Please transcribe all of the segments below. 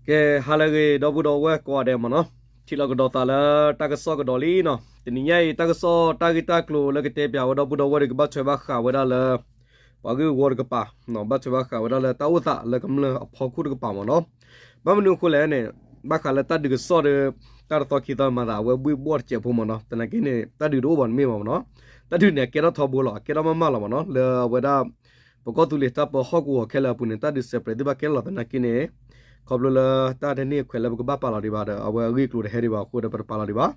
ကဲ ဟါလၢအဂ့ၤ ဒီပုၢ်ဒီဝဲၢ်ကိးဂၤဒဲးမ့ၢ်နီၤ, ထံၣ်လိာ်ကဒီးသးလၢတၢ်ကစီၣ်ကဒီးလံနီၤ. တနံၤညါအံၤ တၢ်ကစီၣ်တၢ်ဂ့ၢ်တၢ်ကျိၤလၢကတဲပၠးဝဲဒီပုၢ်ဒီဝဲၢ်ဒီး ကဘၣ်ထွဲဘၣ်ဃးဝဲဒၣ်လၢ ပှၤဂ့ၢ်ဝီတကပၤ, ဘၣ်ထွဲဘၣ်ဃးဝဲဒၣ်လၢတၢ်အိၣ်သးလၢကမျၢၢ်အဖီခိၣ်တကပၤမ့ၢ်နီၤ. ဘၣ်မနုၤအဃိလဲၣ်န့ၣ် ဘၣ်ဃးလၢတၢ်ဒုးကစီၣ်ဒီး တၢ်တသီခံသီမၤသး အဝဲဘှ့ၣ်ဘှီၣ်တစဲးဖိမ့ၢ်နီၤ. သနာ်က့န့ၣ် တၢ်ဒုးတအိၣ်ဘၣ်န့ၣ်မ့ၢ်ဘၣ်မ့ၢ်နီၤ. တၢ်ဒုးန့ၣ် အကဲထီၣ်ထီဘိလီၤ, အကဲထီၣ်မးမးလီၤမ့ၢ်နီၤ. လၢအဝဲဒၣ် ပကီၢ်သူလ့ၤတၢ်ပၢဟီၣ်ကဝီၤခဲလၢာ်အပူၤန့ၣ် တၢ်ဒုးစဲးပြဲးသ့ၣ်တဖၣ်ကဲထီၣ်လီၤ. သနာ်က့န့ၣ် ခီဖျိလၢတၢ်တန့ၢ်အခွဲးလၢပကဘၣ်ပာ်လီၤဒံးဘၣ်ဒီး အဝဲအဂ့ၢ်အကျိၤတဟဲဒံးဘၣ်အဃိဒီး ပတပာ်လီၤဒံးဘၣ်.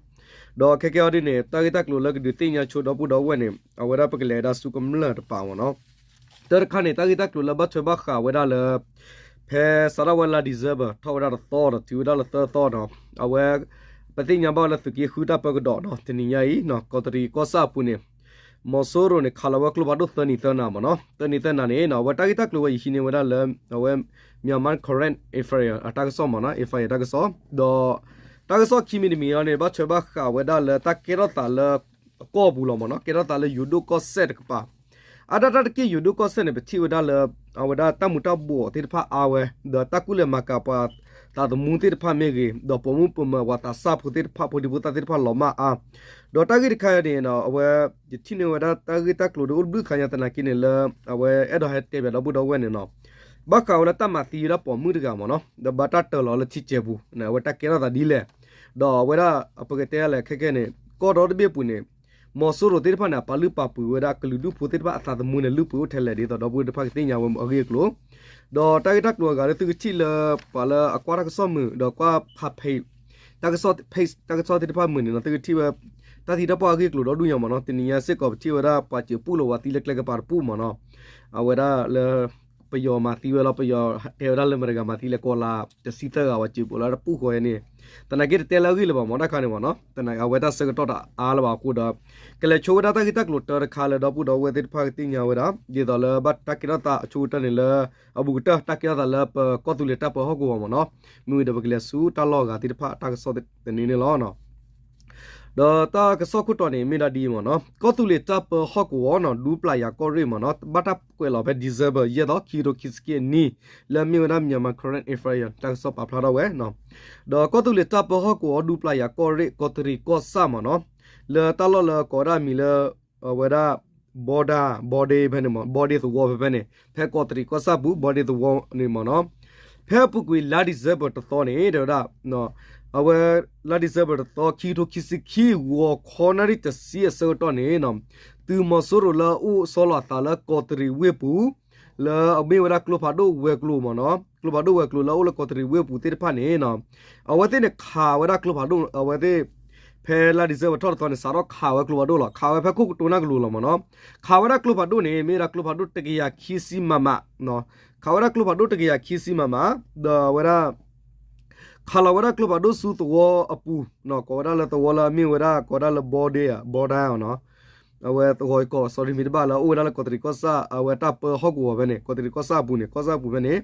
ဒီးခဲကဲအံၤဒ်န့ၣ် တၢ်ဂ့ၢ်တၢ်ကျိၤလၢကဒုးသ့ၣ်ညါဆိဒီပုၢ်ဒီဝဲၢ်န့ၣ် အဝဲဒၣ်ပကလဲၤဝဲဒၣ်ဆူကမျၢၢ်တကပၤမ့ၢ်နီၤ. တၢ်တခါန့ၣ် တၢ်ဂ့ၢ်တၢ်ကျိၤလၢဘၣ်ထွဲဘၣ်ဃးဝဲဒၣ်လၢ ဖဲစးထီၣ်ဝဲလါ December ထီၣ်ဝဲဒၣ်တသီဒီး တုၤဝဲဒၣ်လၢသၢသီဒီး အဝဲ ပသ့ၣ်ညါဘၣ်လၢသုးက့ဃုတၢ်ပၢကဒီးနီၤ, တနံၤညါအံၤ ကီးတရံးကီၢ်ဆၣ်အပူၤန့ၣ် မီၤစိရိၤန့ၣ် ခးလီၤဝဲကျိဖးဒိၣ်သၢနံၤသၢနၤမ့ၢ်နီၤ. သၢနံၤသၢနၤန့ၣ် အဝဲတၢ်ဂ့ၢ်တၢ်ကျိၤဝဲယဟံးန့ၢ်ဝဲဒၣ်လၢ အဝဲ Myanmar Karen Affairs အတၢ်ကစီၣ်မ့ၢ်နီၤ, Affairs တၢ်ကစီၣ် ဒီး တၢ်ကစီၣ်ခံမံၤတမံၤအံၤန့ၣ် ဘၣ်ထွဲဘၣ်ဃးဝဲဒၣ်လၢတၢ်ကဲထီၣ်သးလၢ ကီၢ်ပူၤလီၤမ့ၢ်နီၤ, ကဲထီၣ်သးလၢယိၤဒိၣ်ကီၢ်စဲၣ်တကပၤ. အါဒၣ်တၢ်တက့ၢ်ယိၤဒိၣ်ကီၢ်စဲၣ်န့ၣ် ပထံၣ်ဝဲဒၣ်လၢ အဝဲဒၣ်တၢ်မူၤတၢ်ဘှီးသ့ၣ်တဖၣ်အါဝဲ, ဒီးတၢ်ကူၣ်လဲၤမၤကၤပှၤသးသမူသ့ၣ်တဖၣ်မ့ၢ်ဂ့ၤ, ဒီးပိာ်မုၣ်ပိာ်မၢၤပှၤသးစၢ်ဖိသ့ၣ်တဖၣ် ဖိဒံဖိသၣ်သ့ၣ်တဖၣ်လီၤမၢ်အါ, ဒီးတၢ်ဂ့ၢ်တခါအံၤန့ၣ် အဝဲ ယထံၣ်န့ၢ်ဝဲဒၣ်တၢ်ဂ့ၢ်တၢ်ကျိၤဒီးအိၣ်တဘျုးခါညါသနာ်က့န့ၣ်လၢ အဝဲအဲၣ်ဒိးဟဲတဲပၠးဒီပုၢ်ဒီဝဲၢ်န့ၣ်နီၤ, ဘၣ်ဃးဝဲလၢတၢ်မၤသံဝဲဒၣ်ပိာ်မုၣ်တဂၤမ့ၢ်နီၤ, ဒီးဘၣ်တၢ်တၢၤလီၤလၢထံကဲးပူၤန့ၣ် အဝဲတၢ်ကဲထီၣ်သးဒ်လဲၣ်, ဒီးအဝဲဒၣ် ပကတဲလဲၣ်ခဲခဲန့ၣ် ကီၢ်ဒီတဘ့ၣ်အပူၤန့ၣ် မီၤစိရိၤသ့ၣ်တဖၣ်န့ၣ် အပာ်လုၢ်ပာ်ပှ့ၤဝဲဒၣ်ကလုာ်ဒူၣ်ဖိသ့ၣ်တဖၣ်အသးသမူန့ၣ် လုၢ်ပှ့ၤအိၣ်ထဲလဲၣ်ဒ်သိးဒီပုၢ်ဝဲၢ်တဖၣ်ကသ့ၣ်ညါဝဲအဂ့ၢ်အကျိၤ, ဒီးတၢ်ဂ့ၢ်တၢ်ကျိၤအဂၤလၢသုကထံၣ်လၢ ပှၤလၢအကွၢ်တၢ်ကစီၣ်မုာ် ဒီးကွၢ်ဖးဖံး တၢ်ကစီၣ် page တၢ်ကစီၣ်သ့ၣ်တဖၣ်မုာ်န့ၣ်နီၤ, သုကထံၣ်ဝဲ တၢ်သံတၢ်ပှၢ်အဂ့ၢ်အကျိၤဒီဒူၣ်ညါမ့ၢ်နီၤ. တနံၤညါစ့ၢ်ကီးပထံၣ်ဝဲဒၣ်ပှၤစၢၤပူၣ်လိာ်ပှၤသံလၢကျဲကပၤတပူၤမ့ၢ်နီၤ, အဝဲဒၣ်လၢ ပယီၤမၤသံဝဲလီၤ, ပယီၤတဲဝဲဒၣ်လၢမတၤတဂၤမၤသံလဲၣ် ကီၤလၤတဆံသၢဂၤ ပှၤစၢၤပူၣ်လၢတပူၤဃီန့ၣ်, သနာ်က့တတဲလၢအဂ့ၢ်လၢၤဘၣ်မ့ၢ်တၢ်ခါန့ၣ်မ့ၢ်နီၤ, သနာ်က့အဝဲတၢ်ဆၢကတီၢ်တအါလၢၤဘၣ်အဃိဒီး ကလဲၤဆိဝဲဒၣ်တၢ်ဂ့ၢ်တၢ်ကျိၤတၢတခါလၢဒီပုၢ်ဒီဝဲၢ်သ့ၣ်တဖၣ်ကသ့ၣ်ညါဝဲဒၣ် ဒ်သိးလၢဘၣ်တၢ်ကဲထီၣ်သးအဆိကတၢၢ်န့ၣ်လၢ အဘူးကတၢၢ်တၢ်ကဲထီၣ်သးလၢပကီၢ်သူလ့ၤတၢ်ပၢဟီၣ်ကဝီၤမ့ၢ်နီၤ, မ့ၢ်ဝံၤဒီးပကလဲၤဆူတၢ်လီၢ်အဂၤသ့ၣ်တဖၣ်တၢ်ကစီၣ်သန့န့ၣ်လီၤ. ဒီးတၢ်ကစီၣ်ခိၣ်တီန့ၣ် မ့ၢ်ဒၣ်ဒ်အံၤမ့ၢ်နီၤ, ကီၢ်သူလ့ၤတၢ်ပၢဟီၣ်ကဝီၤနီၤ ဒူပျၢ်ယၤကီၢ်ရ့ၣ်မ့ၢ်နီၤ ဘၣ်တၢ်ကွဲးလီၤဖဲ December ယဲၢ်သီ ခံကထိခံဆံခံအနံၣ် လၢအမ့ၢ်ဝဲဒၣ် Myanmar Karen Affairs တၢ်ကစီၣ်ပာ်ဖျါထီၣ်ဝဲနီၤ, ဒီးကီၢ်သူလ့ၤတၢ်ပၢဟီၣ်ကဝီၤဒူပျၢ်ယၤကီၢ်ရ့ၣ် ကီးတရံးကီၢ်ဆၣ်မ့ၢ်နီၤ, လၢတၢ်လီၢ်လၢကိးဝဲဒၣ်အမံၤလၢ အဝဲဒၣ် border border ဖဲန့ၣ်မ့ၢ် border သဝီဖဲဖဲန့ၣ် ဖဲကီးတရံးကီၢ်ဆၣ်ပူၤ border သဝီန့ၣ်မ့ၢ်နီၤ, ဖဲအပူၤကွံာ်လါ December တသီန့ၣ် တဲဝဲဒၣ် အဝဲ လါ December တသီ ခံကထိခံဆံခံ ဂီၤခီနၣ်ရံၣ်တဆံအဆၢကတီၢ်န့ၣ်နီၤ, သုးမီၤစိရိၤလၢအအိၣ်ဆီလီၤအသးလၢကီးတရံးဝ့ၢ်ပူၤ လၢအမ့ၢ်ဝဲဒၣ်ကျိဖးဒိၣ်ဝဲၤကျိၤမ့ၢ်နီၤ, ကျိဖးဒိၣ်ဝဲၤကျိၤလၢအအိၣ်လၢကီးတရံးဝ့ၢ်ပူၤသ့ၣ်တဖၣ်န့ၣ်နီၤ, အဝဲသ့ၣ်န့ၣ်ခးဝဲဒၣ်ကျိဖးဒိၣ် အဝဲသ့ၣ် ဖဲလါ December ထီၣ်တသီန့ၣ် စးထီၣ်ခးဝဲကျိဖးဒိၣ်လီၤ. ခးဝဲဖဲခိၣ်ကတိၤနၢ်ကလိၤလီၤမ့ၢ်နီၤ. ခးဝဲဒၣ်ကျိဖးဒိၣ်န့ၣ် မ့ၢ်ဝဲဒၣ်ကျိဖးဒိၣ်တကယၤခံဆံ မမ ခးဝဲဒၣ်ကျိဖးဒိၣ်တကယၤခံဆံ မမ ဒီးအဝဲဒၣ် ခးလီၤဝဲဒၣ်ကျိဖးဒိၣ်ဆူသဝီအပူၤ, ကိးဝဲဒၣ်လၢသဝီလၢအမ့ၢ်ဝဲဒၣ် ကိးဝဲဒၣ်လၢ border အ border နီၤ, အဝဲသဝီကီး sorry မ့ၢ်တဘၣ်လၢအအိၣ်ဝဲဒၣ်လၢကီးတရံးကီၢ်ဆၣ် အဝဲတၢ်ပၢဟီၣ်ကဝီၤဖဲန့ၣ် ကီးတရံးကီၢ်ဆၣ်အပူၤန့ၣ် ကီၢ်ဆၣ်အပူၤဖဲန့ၣ်,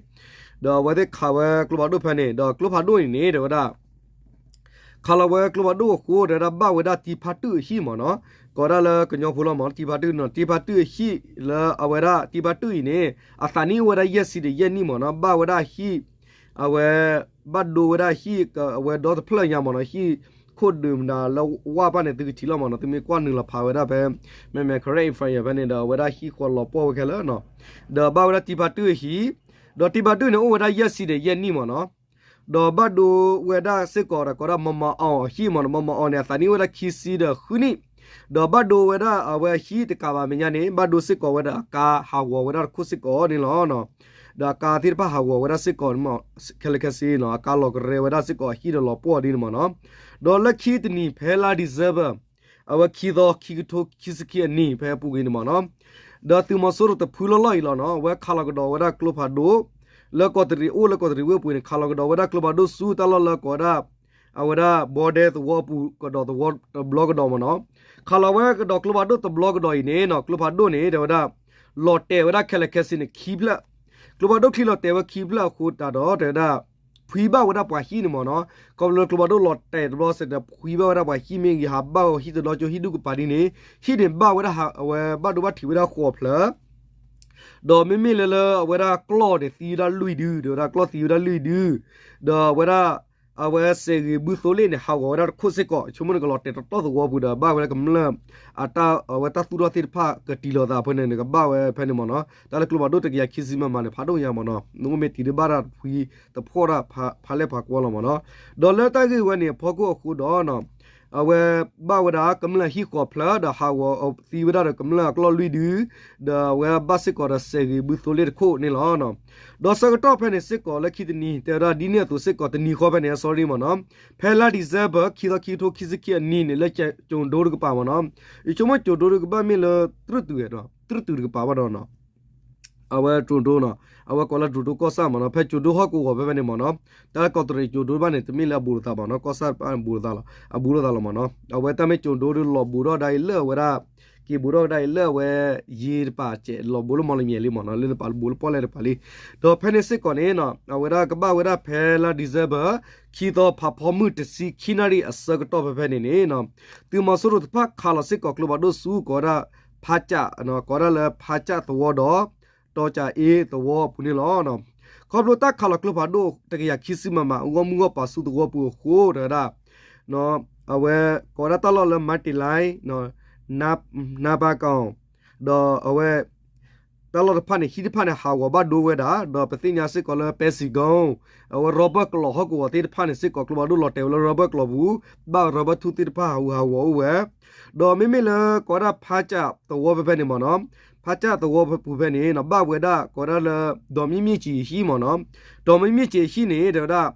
ဒီးအဝဲသ့ၣ်ခးဝဲကျိဖးဒိၣ်ဖဲန့ၣ် ဒီးကျိဖးဒိၣ်အံၤန့ၣ် တဲဝဲဒၣ် ခးလီၤဝဲကျိဖးဒိၣ်အဃိ တဲဝဲဒၣ်ဘၣ်ဝဲဒၣ်တံဖါတၢၣ်အဟံၣ်မ့ၢ်နီၤ, ကိးဝဲဒၣ်လၢကညီဖိလီၤမ့ၢ် တံဖါတၢၣ်နီၤ, တံဖါတၢၣ်အဟံၣ်လၢအဝဲဒၣ် တံဖါတၢၣ်အံၤန့ၣ် အသးနံၣ်အိၣ်ဝဲဒၣ်ယဲၢ်ဆံဒီးယဲၢ်နံၣ်မ့ၢ်နီၤ, ဘၣ်ဝဲဒၣ်ဟံၣ် အဝဲ ဘၣ်ဒိဝဲဒၣ်ဟံၣ် အဝဲဒီတဖျၢၣ်ညါမ့ၢ်နီၤ, ဟံၣ်ခိၣ်ဒုးမတၤလၢဝၢ်ပၢ်န့ၣ် သုကထံၣ်လီၤမ့ၢ်နီၤ, သုမ့ၢ်ကွၢ်နုာ်လီၤဖးဝဲဒၣ်ဖဲ မဲမဲ Karen Affairs ဖဲန့ၣ်ဒီး အဝဲဒၣ်ဟံၣ်ဃီလီၤပှီၢ်ဝဲခဲလၢာ်နီၤ, ဒီးဘၣ်ဝဲဒၣ်တံဖါတၢၣ်အဟံၣ်, ဒီးတံဖါတၢၣ်န့ၣ် အိၣ်ဝဲဒၣ်ယဲၢ်ဆံဒီးယဲၢ်နံၣ်မ့ၢ်နီၤ, ဒီးဘၣ်ဒိဝဲဒၣ်စ့ၢ်ကီးဒီးကိးဒၣ် မမအီၤအဟံၣ်မ့ၢ်နီၤ, မမအီၤန့ၣ် အသးနံၣ်အိၣ်ဝဲဒၣ်ခံဆံဒီးဃုနံၣ်, ဒီးဘၣ်ဒိဝဲဒၣ်အဝဲအဟံၣ်တကးဘၣ်မဲာ်ညါန့ၣ် ဘၣ်ဒိစ့ၢ်ကီးဝဲဒၣ်အကါဟးဂီၤဝဲဒၣ်တခိၣ်စ့ၢ်ကီးန့ၣ်လီၤ. ဒီးအကါသ့ၣ်တဖၣ်ဟးဂီၤဝဲဒၣ်စ့ၢ်ကီး ခဲလၢာ်ခဲဆ့နီၤ, အကါလီၤကရဲဝဲဒၣ်စ့ၢ်ကီးအဟံၣ်ဒီးလီၤပှီၢ်ဒ်န့ၣ်မ့ၢ်နီၤ, ဒီးလၢခံတနံၤဖဲလါ December အဝဲခံသီ ခံကထိခံဆံခံအနံၣ် ဖဲအပူၤကွံာ်န့ၣ်မ့ၢ်နီၤ, ဒီးသုးမီၤစိရိၤတဖုလီၢ်လီၢ်အံၤလီၤနီၤ, အဝဲခးလီၤကဒီးဝဲဒၣ်ကျိဖးဒိၣ် လၢကီးတရံးအိၣ်လၢကီးတရံးဝ့ၢ်ပူၤန့ၣ် ခးလီၤကဒီးဝဲဒၣ်ကျိဖးဒိၣ်ဆူတၢ်လီၢ်လၢကိးဝဲဒၣ် အဝဲဒၣ် border သဝီအပူၤကဒီးသဝီတဘျီကဒီးမ့ၢ်နီၤ, ခးလီၤဝဲကဒီးကျိဖးဒိၣ်တဘျီကဒီးအံၤန့ၣ်နီၤ, ကျိဖးဒိၣ်န့ၣ် တဲဝဲဒၣ် လီၤတဲာ်ဝဲဒၣ်ခဲလၢာ်ခဲဆ့န့ၣ် ခံဖျၢၣ်, ကျိဖးဒိၣ်ချံလီၤတဲာ်ဝဲခံဖျၢၣ်အဃိသတးဒီး တဲဝဲဒၣ် ဖှံဘၣ်ဝဲဒၣ်ပှၤဟံၣ်န့ၣ်မ့ၢ်နီၤ, ခီဖျိလၢကျိဖးဒိၣ်လီၤတဲာ်တဘျီစဲးဒီး ဖှံဘၣ်ဝဲဒၣ်ပှၤဟံၣ်မ့ၢ်ဂ့ၤ ဟးဘၣ်ဝဲဟံၣ်တဘျီကၠိဟံၣ်ဒူၣ်ကပၤဒ်န့ၣ်, ဟံၣ်န့ၣ်ဘၣ်ဝဲဒၣ် အဝဲဘၣ်ဒိဘၣ်ထံးဝဲဒၣ်ဃိးဖျၢၣ် ဒီးမ့မ့ၢ်လၢလၢအဝဲဒၣ်ကျီၢ်န့ၣ် သံဝဲဒၣ်လွံၢ်ဒု, ဒီးဝဲဒၣ်ကျီၢ်သံဝဲဒၣ်လွံၢ်ဒု, ဒီးအဝဲဒၣ် အဝဲစဲးဂ့ၤဘုသိလ့ၣ်န့ၣ် ဟးဂီၤဝဲဒၣ်တခိၣ်စ့ၢ်ကီး, ဆိကမိၣ်န့ၣ်ကလီၤတဲာ်တတီၢ်သဝီပူၤဒီး ဘၣ်ဝဲဒၣ်ကမျၢၢ် အတၢ် အဝဲတၢ်သူၣ်ထီၣ်သ့ၣ်တဖၣ်ကတံၤလီၤသးဖဲန့ၣ်န့ၣ် ကဘၣ်ဝဲဖဲန့ၣ်မ့ၢ်နီၤ, တၢ်လၢကျိဖးဒိၣ်တကယၤခံဆံမမန့ၣ် ဖးဒိၣ်ညါမ့ၢ်နီၤ, နကမ့ၢ်တံၤဒုဘၣ်တၢ်ဖှံသဖှီၣ်တၢ်ဖးလဲၢ်ဖးကွီလီၤမ့ၢ်နီၤ, ဒီးလၢတၢ်ဂ့ၢ်ဝဲန့ၣ် အဖီခိၣ်အဃိဒီး အဝဲဘၣ်ဝဲဒၣ်ကမျၢၢ်ဟံၣ်ဃီၤဖျၢၣ် ဒီးဟးဂီၤသံဝဲဒၣ်ဒီးကမျၢၢ်အကျီၢ်လွံၢ်ဒု, ဒီးအဝဲဘၣ်စ့ၢ်ကီးဒီးစဲးဂ့ၤဘုသိလ့ၣ်တခိၣ်န့ၣ်လီၤ. ဒီးဆၢကတီၢ်ဖဲန့ၣ်စ့ၢ်ကီးလၢခံတနံၤ တဲဝဲဒၣ်ဒ်န့ၣ်အသိးစ့ၢ်ကီးတနံၤဃီဖဲန့ၣ် sorry မ့ၢ်နီၤ, ဖဲလါ December ခံသီခံကထိခံဆံခံအနံၤန့ၣ် လၢကၠိၤဒိတကပၤမ့ၢ်နီၤ, ယဆိကမိၣ်ကၠိၤဒိတကပၤမ့ၢ်လၢ တြူၢ်တုၤတြူၢ်တုၤတကပၤဘၣ်ဒီး အဝဲကၠိၤဒိနီၤ, အဝဲကိးလၢကၠိၤဒိကီၢ်ဆၣ်မ့ၢ်နီၤ, ဖဲကၠိၤဒိဟီၣ်ကဝီၤဖဲဖဲန့ၣ်မ့ၢ်နီၤ, တၢ်လၢကီးတရံးကၠိၤဒိတဖၣ်န့ၣ် တမ့ၢ်လၢအဘူးလိာ်သးဘၣ်နီၤ, ကီၢ်ဆၣ်တဖၣ်အဘူးလိာ်သးလီၤ, အဘူးလိာ်သးလီၤမ့ၢ်နီၤ, အဝဲတၢ်မ့ၢ်ကၠိၤဒိဒီးလီၤဘူးထီၣ်ဒၣ်အံၤလၢအဝဲဒၣ် က့ၤဘူးထီၣ်ကဒါအံၤလၢအဝဲ ယ့တပၤစဲး လီၤဘူးလၢမီၣ်လမၠဲၤလံမ့ၢ်နီၤ, လၢနပာ်လီၤဘူးလၢပီၣ်လဲၣ်တပၤလံ, ဒီးဖဲန့ၣ်စ့ၢ်ကီးန့ၣ် အဝဲဒၣ်ကဘၣ်ဝဲဒၣ်ဖဲလါ December ခံသီဖးဖီမုၢ်တဆံခံနၣ်ရံၣ်အဆၢကတီၢ်ဖဲဖဲန့ၣ်န့ၣ် သုးမီၤစိရိၤတဖၣ်ခးလီၤစ့ၢ်ကီးကျိဖးဒိၣ်ဆူကိးဝဲဒၣ် ဖးကၠး ကိးဝဲဒၣ်လၢဖးကၠးသဝီဒီး တီၤကၠးအ့သဝီအပူၤန့ၣ်လီၤ. ခီဖျိတၢ်ခးလီၤကျိဖးဒိၣ်တကယၤခံဆံမမ ဂီၢ်မုၢ်ဂီၢ်ပၤဆူသဝီပူၤအဃိ တဲဝဲဒၣ် အဝဲကိးဝဲဒၣ်တၢ်လီၢ်လၢ မၤတ့ၤလၢ နၢ်ပၤကီၤ ဒီးအဝဲ တၢ်လီၢ်တဖၣ်န့ၣ် ဟံၣ်တဖၣ်န့ၣ် ဟးဂီၤဘၣ်ဒိဝဲဒၣ် ဒီးပသ့ၣ်ညါစ့ၢ်ကီးလၢပဲစံၤကိ အဝဲ rubber ကျီၢ်ဟီၣ်ကဝီၤသ့ၣ်တဖၣ်န့ၣ်စ့ၢ်ကီး ကျိဖးဒိၣ်လီၤတဲာ်ဝဲလၢ rubber ကျီၢ်ပူၤ ဘၣ်ရၢဘၢထူၣ်သ့ၣ်တဖၣ်ဟးဂူာ်ဟးဂီၤအိၣ်ဝဲ, ဒီးမ့မ့ၢ်လၢကိးဝဲဒၣ်ဖးကၠးသဝီဖဲဖဲန့ၣ်မ့ၢ်နီၤ, ဖးကၠးသဝီဖဲပူၤဖဲန့ၣ်နီၤ ဘၣ်ဝဲဒၣ်ကိးဝဲဒၣ်လၢ ဒီးမံမ့ၢ်စံးအဟံၣ်မ့ၢ်နီၤ, ဒီးမံမ့ၢ်စံးအဟံၣ်န့ၣ် တဲဝဲဒၣ်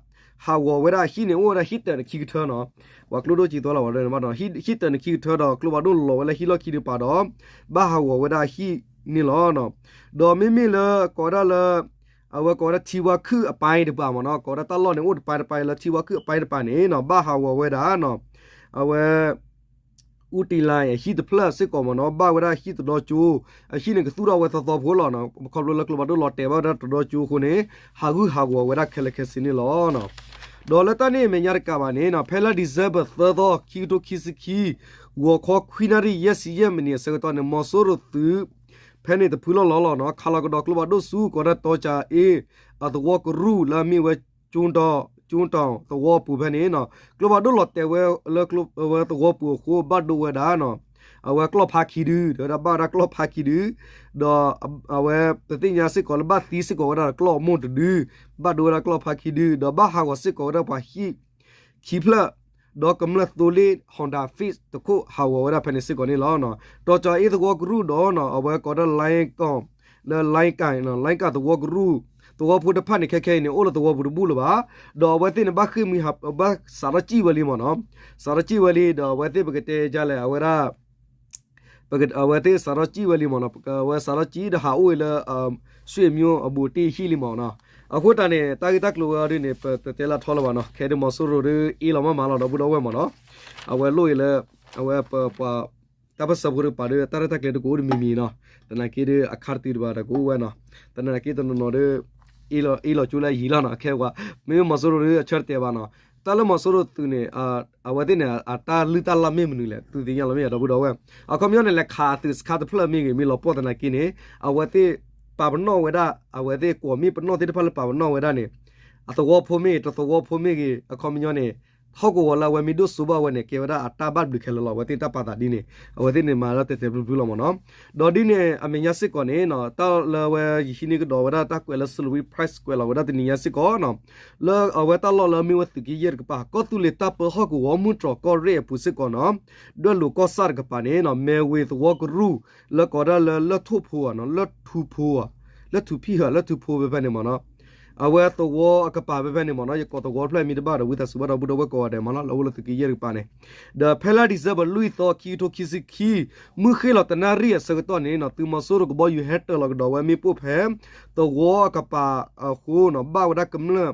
ဟးဂီၤဝဲဒၣ်အဟံၣ်န့ၣ် အိၣ်ဝဲဒၣ်ဟံၣ်တၢးန့ၣ်ခံကထၢနီၤ, ပှၤကျိဒိၣ်ကံၤသွလီၤဝဲဒၣ်ဘၣ်ဒီး ဟံၣ်တၢးန့ၣ်ခံကထၢဒီး ကျိဖးဒိၣ်လီၤဝဲလၢဟံၣ်လီၢ်ခံတကပၤဒီး ဘၣ်ဟးဂီၤဝဲဒၣ်အဟံၣ်န့ၣ်လီၤ. ဒီးမ့မ့ၢ်လၢကိးဝဲဒၣ်လၢ အဝဲကိးဝဲဒၣ်ထံဝါခုၣ်အပၢ်တပၤမ့ၢ်နီၤ, ကိးဝဲဒၣ်တၢ်လီၢ်န့ၣ်အိၣ်တပၢ်တပၢ်လၢထံဝါခုၣ်အပၢ်တပၤန့ၣ်နီၤ ဘၣ်ဟးဂီၤဝဲဒၣ်နီၤ, အဝဲ အူတံလါအဟံၣ်တဖျၢၣ်စ့ၢ်ကီးမ့ၢ်နီၤ ဘၣ်ဝဲဒၣ်ဟံၣ်တဒီကၠိ, အဟံၣ်န့ၣ်ကသူၣ်ထီၣ်ဝဲသီသီဖိလီၤနီၤ, ခီဖျိလၢကျိဖးဒိၣ်လီၤတဲာ်ဘၣ်ဝဲဒၣ်တဒီကၠိအဃိန့ၣ် ဟးဂူာ်ဟးဂီၤဝဲဒၣ်ခဲလၢာ်ခဲဆ့န့ၣ်လီၤ. ဒီးလၢတၢ်န့ၣ်အမဲာ်ညါတကးဘၣ်န့ၣ်နီၤ ဖဲလါ December သၢသီ ခံကထိခံဆံခံ ဂီၤခီခွံနၣ်ရံၣ်ယဲၢ်ဆံယဲၢ်မံးနံးအဆၢကတီၢ်န့ၣ် မီၤစိရိၤသုး ဖဲန့ၣ်တဖုလီၢ်လီၢ်လီၤနီၤ ခးလီၤကဒီးကျိဖးဒိၣ်ဆူ ကိးဒၣ်တီကၠးအ့ အသဝီကရူၢ်လၢအမ့ၢ်ဝဲ ကၠူတီၢ် ကၠူတီၢ်သဝီပူၤဖဲန့ၣ်နီၤ ကျိဖးဒိၣ်လီၤတဲာ်ဝဲလၢဝဲသဝီပူၤအဃိ ဘၣ်ဒိဝဲဒၣ်နီၤ အဝဲကျီၢ်ဖါခံဒု တဲဝဲဒၣ်ဘၣ်ဝဲဒၣ်ကျီၢ်ဖါခံဒု ဒီးအဝဲပသ့ၣ်ညါစ့ၢ်ကီးလၢဘၣ်သံစ့ၢ်ကီးဝဲဒၣ်ကျီၢ်မိၢ်တဒု ဘၣ်ဒိဝဲဒၣ်ကျီၢ်ဖါခံဒု ဒီးဘၣ်ဟးဂီၤစ့ၢ်ကီးဝဲဒၣ်ပှၤဟံၣ် ခံဖျၢၣ် ဒီးကမျၢၢ်သိလ့ၣ် Honda Fit တခိၣ်ဟးဂီၤဝဲဒၣ်ဖဲန့ၣ်စ့ၢ်ကီးန့ၣ်လီၤ. တီၤကၠီအ့သဝီကရူၢ်ဒီးနီၤ အဝဲကိးဒၣ် လိုင်းကီၢ် လၢ လိုင်းကၢ် လိုင်းကၢ်သဝီကရူၢ် သဝီဖိတဖၣ်န့ၣ် ခဲခဲအံၤန့ၣ် အိၣ်လၢသဝီပူၤတဘူၣ်လၢၤဘၣ်. ဒီးအဝဲသ့ၣ်န့ၣ် ဘၣ်ဃ့ၢ်မှံဟး ဘၣ်စးထီၣ်စံၣ်ဝဲလံမ့ၢ်နီၤ စးထီၣ်စံၣ်ဝဲလံ ဒီးအဝဲသ့ၣ်ပကတဲဒ်လဲၣ် အဝဲဒၣ် ပက အဝဲသ့ၣ်စးထီၣ်စံၣ်ဝဲလံမ့ၢ်နီၤ အဝဲစးထီၣ်စံၣ်ဒီးဟးအိၣ်ဝဲလၢ ဆွေမျိုးအဘူးအတံၢ်ဟံၣ်လံမ့ၢ်နီၤ အဃိသတးန့ၣ် တၢ်ဂ့ၢ်တၢ်ကျိၤဝဲအံၤဒ်န့ၣ် ပတတဲလၢထီလၢၤဘၣ်နီၤ ခဲဒုးမီၤစိရိၤဒုးအ့ၣ်လီၤမးမးလီၤ ဒီပုၢ်ဒီဝဲၢ်မ့ၢ်နီၤ အဝဲလိၣ်အံၤလၢ အဝဲပှၤ တၢ်ပၢၢ်ဆၢဖိတကပၤဒီး တၢ်ရဲၣ်တၢ်ကျဲၤဒုးကအိၣ်တမံၤမံၤနီၤ သနာ်က့ဒီး အခါတတုၤတဘၣ်ဒီးကအိၣ်ဝဲနီၤ သနာ်က့တနီၤနီၤဒီး အ့ၣ်လီၤကၠိလၢအယံၤလီၤနီၤ ခဲဝဲ မ့မ့ၢ်မီၤစိရိၤဒုးအဆၢတတဲာ်ဘၣ်နီၤ တၢ်လၢမီၤစိရိၤသုးန့ၣ် အဝဲသ့ၣ်န့ၣ် အတၢ်လုၢ်တၢ်လၢ်မ့ၢ်မနုၤလဲၣ် သုသ့ၣ်ညါလီၤမ့ၢ်ဧါ ဒီပုၢ်ဒီဝဲၢ် အခီပညီန့ၣ် လဲၤခးအသုးစခါတဖျၢၣ်မ့ၢ်ဂ့ၤ မ့ၢ်လီၤပှီၢ်သနာ်က့န့ၣ် အဝဲသ့ၣ်ပာ်ပနီၣ်ဝဲဒၣ် အဝဲသ့ၣ်ကွီၢ်မ့ၢ်ပနီၣ်သ့ၣ်တဖၣ်လၢပာ်ပနီၣ်ဝဲဒၣ်န့ၣ် အသဝီဖိမ့ၢ်ဂ့ၤ တသဝီဖိမ့ၢ်ဂ့ၤ အခီပညီန့ၣ် ဟီၣ်ကဝီၤလၢအဝဲမ့ၢ်ဒိၣ်စိဘၣ်ဝဲန့ၣ် ကဲဝဲဒၣ်အတၢ်ဘၣ်ဘျုးခဲလၢာ်လီၤ အဝဲသ့ၣ်တၢ်ပာ်သးဒ်န့ၣ် အဝဲသ့ၣ်န့ၣ်မၤဒၣ်တဲာ်တဲာ်ဖျုးဖျုးလီၤမ့ၢ်နီၤ ဒီးဒ်န့ၣ်အမဲာ်ညါစ့ၢ်ကီးန့ၣ် တၢ်လၢအဝဲယဟံးန့ၢ်ကဒီးဝဲဒၣ်တၢ်ကွဲးလၢ Salween Press ကွဲးလီၤဝဲဒၣ်တနံၤညါစ့ၢ်ကီးနီၤ လၢအဝဲတၢ်လီၢ်လၢအမ့ၢ်ဝဲသုးက့ယဲၢ်တကပၤ ကီၢ်သူလ့ၤတၢ်ပၢဟီၣ်ကဝီၤမုၢ်တြီၤကီၢ်ရ့ၣ်အပူၤစ့ၢ်ကီးနီၤ ဒွဲၣ်လိၤကီၢ်ဆၣ်တကပၤန့ၣ်နီၤ မဲၤဝ့ၤသဝီကရူၢ် လၢကိးဒၣ်လၢလၢၢ်ထူၣ်ဖိဧါနီၤ လၢၢ်ထူၣ်ဖိဧါ လၢၢ်ထူၣ်ဖံၣ်ဧါ လၢၢ်ထူၣ်ဖိဖဲဖဲန့ၣ်မ့ၢ်နီၤ အဝဲသဝီအကပၤဖဲဖဲန့ၣ်မ့ၢ်နီၤ ယကိးသဝီတဖျၢၣ်အမံၤတဘၣ်ဒီး ဝံသးစူၤဘၣ်ဒီပုၢ်ဒီဝဲၢ်ကိးဂၤဒဲးမ့ၢ်နီၤ လၢအအိၣ်လၢသုးက့ယဲၢ်တကပၤန့ၣ် ဒီးဖဲလါ December လွံၢ်သီ ခံကထိခံဆံခံ မုၢ်ဃ့ၢ်လီၤတနၣ်ရံၣ်အဆၢကတီၢ်န့ၣ်နီၤ သုးမီၤစိရိၤကဘီယူၤဟဲတၢၤလီၤကဒီးဝဲမ့ၣ်ပိၢ်ဖဲ သဝီအကပၤအဃိနီၤ ဘၣ်ဝဲဒၣ်ကမျၢၢ်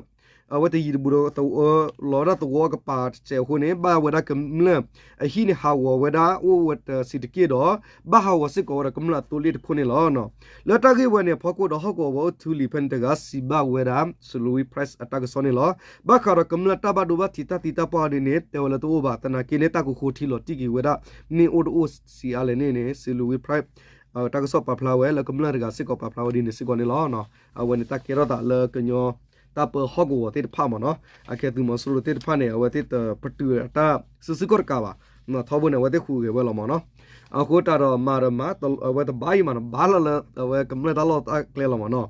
အဝဲတယံၤတဘူးဒီး လီၤဝဲဒၣ်သဝီအကပၤတစဲးအဃိန့ၣ် ဘၣ်ဝဲဒၣ်ကမျၢၢ် အဟံၣ်န့ၣ်ဟးဂီၤဝဲဒၣ်အိၣ်ဝဲတဆံးတက့ၢ်ဒီး ဘၣ်ဟးဂီၤစ့ၢ်ကီးဝဲဒၣ်ကမျၢၢ်အသိလ့ၣ်တခိၣ်န့ၣ်လီၤ. လၢတၢ်ဂ့ၢ်ဝဲန့ၣ်အဖီခိၣ်ဒီး ဟီၣ်ကဝီၤဝဲအိၣ်ထူလံၤဖဲန့ၣ်တဂၤစံးဘၣ်ဝဲဒၣ် Salween Press အတၢ်ကစီၣ်န့ၣ်လီၤ. ဘၣ်ဃးဒီးကမျၢၢ်တၢ်ဘၣ်ဒိဘၣ်ထံးတၢ်သံတၢ်ပှၢ်ဒ်န့ၣ် တဲဝဲလၢတအိၣ်ဘၣ် သနာ်က့န့ၣ် တၢ်ကဃိထံလီၤတံၢ်က့ၤဝဲဒၣ် မ့ၢ်အိၣ်တအိၣ်စံးအါလဲၣ်န့ၣ်န့ၣ် Salween Press တၢ်ကစီၣ်ပာ်ဖျါဝဲလၢကမျၢၢ်တဂၤစ့ၢ်ကီးပာ်ဖျါဝဲဒ်န့ၣ်စ့ၢ်ကီးန့ၣ်လီၤ. အဝဲန့ၣ်တၢ်ကဲထီၣ်သးလၢကညီ တၢ်ပၢဟီၣ်ကဝီၤသ့ၣ်တဖၣ်မ့ၢ်နီၤ, အခဲသုးမီၤစိရိၤသ့ၣ်တဖၣ်န့ၣ် အဝဲသ့ၣ်တပတုာ်အတၢ်စုဆူၣ်ခီၣ်တကးဘၣ်, ထီဘိန့ၣ် အဝဲသ့ၣ်ဟူးဂဲၤဝဲလီၤမ့ၢ်နီၤ. အဃိတးဒီးမၤဒီးမၤ အဝဲတဘၣ်အံၤမးနီၤ ဘၣ်လီၤလၢအဝဲကမျၢၢ်တၢ်လီၢ်တၢ်ကျဲလီၤမ့ၢ်နီၤ.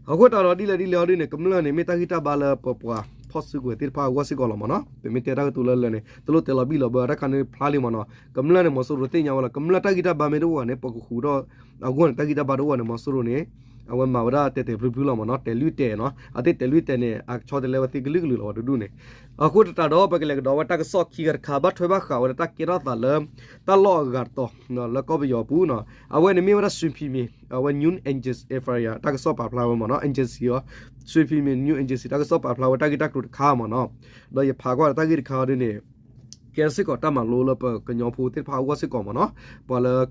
အဃိတးဒီးဒ်လဲၣ်ဒ်လဲၣ်အီၤဒ်န့ၣ် ကမျၢၢ်န့ၣ် မ့ၢ်တၢ်ဂံၢ်တၢ်ဘါလၢပပှၤဖီၣ်စုကဝဲၤသ့ၣ်တဖၣ်အဂီၢ်စ့ၢ်ကီးလီၤမ့ၢ်နီၤ. ပမ့ၢ်တဲတၢ်ကတိၤလၢလၢာ်န့ၣ် တလိၣ်တဲလီၤဘံၣ်လီၤဘၢတၢ်ခါန့ၣ်ဖျါလံမ့ၢ်နီၤ. ကမျၢၢ်န့ၣ် မီၤစိရိၤသ့ၣ်ညါဝဲလီၤ. ကမျၢၢ်တၢ်ဂံၢ်တၢ်ဘါမ့ၢ်တအိၣ်ဘၣ်န့ၣ် ပကဃုာ်ဒီးအဂီၢ်န့ၣ် တၢ်ဂံၢ်တၢ်ဘါတအိၣ်ဘၣ်န့ၣ် မီၤစိရိၤန့ၣ် အဝဲမၤဝဲဒၣ်တဲာ်တဲာ်ဖျုဖျုလီၤမ့ၢ်နီၤ, တဲာ်လွံၢ်တဲာ်နီၤ. အသ့ၣ်တဲာ်လွံၢ်တဲာ်န့ၣ် အဆီတလဲဝဲသ့ကလုာ်ကလုာ်လီၤဝဲတဒူၣ်န့ၣ်. အဃိသတးဒီး ပကလဲၤကဒီးဝဲတၢ်ကစီၣ်ခံခါတခါ ဘၣ်ထွဲဘၣ်ဃးဝဲဒၣ်တၢ်ကဲထီၣ်သးလၢ တၢ်လီၢ်အဂၤတတီၤ လၢကီၢ်ပယီၤအပူၤနီၤ. အဝဲန့ၣ်မ့ၢ်ဝဲဒၣ် ရွှေဖီမြေ အဝဲ News Agency တၢ်ကစီၣ်ပာ်ဖျါဝဲမ့ၢ်နီၤ, agency အီၤ ရွှေဖီမြေ News Agency တၢ်ကစီၣ်ပာ်ဖျါဝဲတၢ်ဂ့ၢ်တၢ်ကျိၤတခါမ့ၢ်နီၤ. ဒီးယဖးကွၢ်ဒီးတၢ်ဂ့ၢ်တခါအီၤဒ်န့ၣ် ကဲထီၣ်စ့ၢ်ကီးတၢ်မၤလိလၢပကညီဖိသ့ၣ်တဖၣ်အဂီၢ်စ့ၢ်ကီးမ့ၢ်နီၤ. ပှၤလၢ